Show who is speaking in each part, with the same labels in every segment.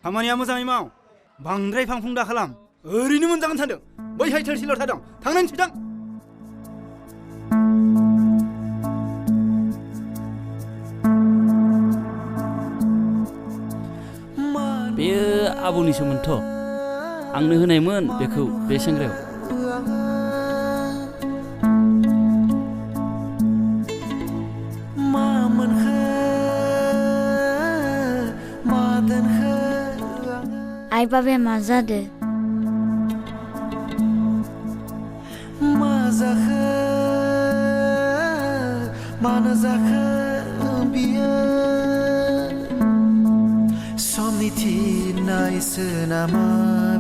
Speaker 1: खामानिया मोजाङै माव बांद्राय फांफुं दा खालाम ओरैनो मोनजागोन सानदों बैहाय थोरसि लथा दं थांनानै सुदां
Speaker 2: बेयो आबौनिसोमोनथ' आंनो होनायमोन बेखौ बे सेंग्रायाव
Speaker 3: आइ बाबाया मा जादों
Speaker 4: मा जाखो मानो जाखो बियो समनि थिननायसो नामा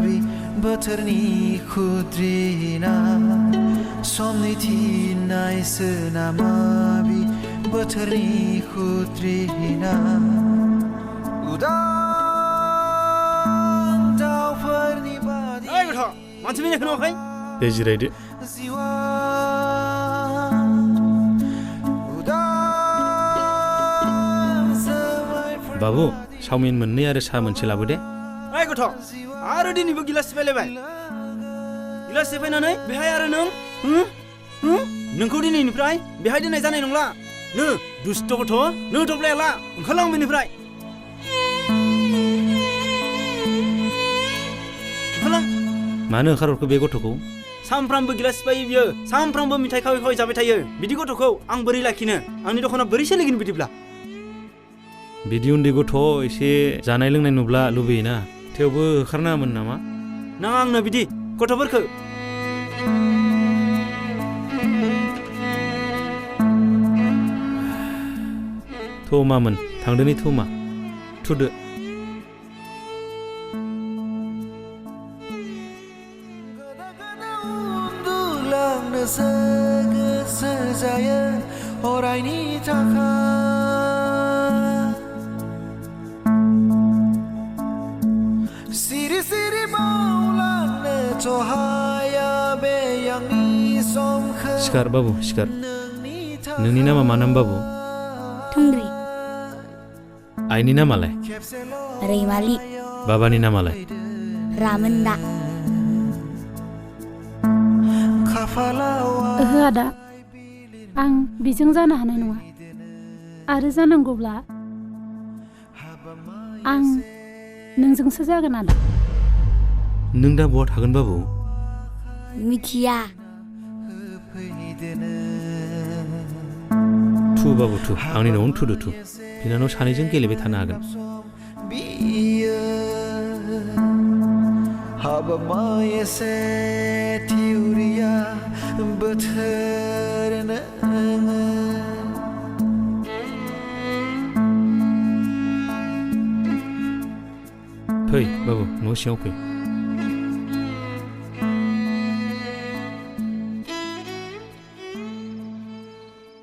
Speaker 4: बे बोथोरनि खुद्रिना समनि थिननायसो नामा बे बोथोरनि खुद्रिना
Speaker 1: मानसि फैनायखौ नुवाखै
Speaker 5: दे जिरायदो बाबु चावमिन मोननै आरो साहा मोनसे लाबो दे
Speaker 1: ओइ गथ' आरो दिनैबो गिलास सिफायलायबाय गिलास सिफायनानै बेहाय आरो नों नोंखौ दिनैनिफ्राय बेहाय दोननाय जानाय नंला नो दुष्ट गथ' नो दब्लायाला ओंखारलां बेनिफ्राय
Speaker 5: मानो ओंखारहरखो बे गथ'खौ
Speaker 1: सामफ्रामबो गिलास सिफायो बियो सामफ्रामबो मिथाइ खावै खावै जाबाय थायो बिदि गथ'खौ आं बोरै लाखिनो आंनि दखाना बोरै सोलिगोन बिदिब्ला
Speaker 5: बिदि उन्दै गथ' एसे जानाय लोंनाय नुब्ला लुबैयोना थेवबो होखारनाङामोन नामा
Speaker 1: नाङा आंनो बिदि गथ'फोरखौ
Speaker 5: थमामोन थांदोनि थमा थुदो
Speaker 4: गोसो जायो अरायनि थाखाय सिरि सिरि मावलांनोथ' हाया बे आंनि समखौ
Speaker 5: सिखार बाबु सिखार नोंनि नामा मा नाम बाबु
Speaker 3: थुंग्रि
Speaker 5: आइनि नामालाय
Speaker 3: रैमालि
Speaker 5: बाबानि नामालाय
Speaker 3: रामोनदा
Speaker 6: ओहो आदा आं बेजों जानो हानाय नङा आरो जानांगौब्ला आं नोंजोंसो जागोन आदा
Speaker 5: नों दा बहा थागोन बाबु
Speaker 3: मिथिया
Speaker 5: थु बाबु थु आंनि न'आवनो थुदो थु बिनानाव सानैजों गेलेबाय थानो हागोन
Speaker 4: हाबामा एसे थिउरिया बोथोर नोङो
Speaker 5: फै बाबु न' सिङाव फै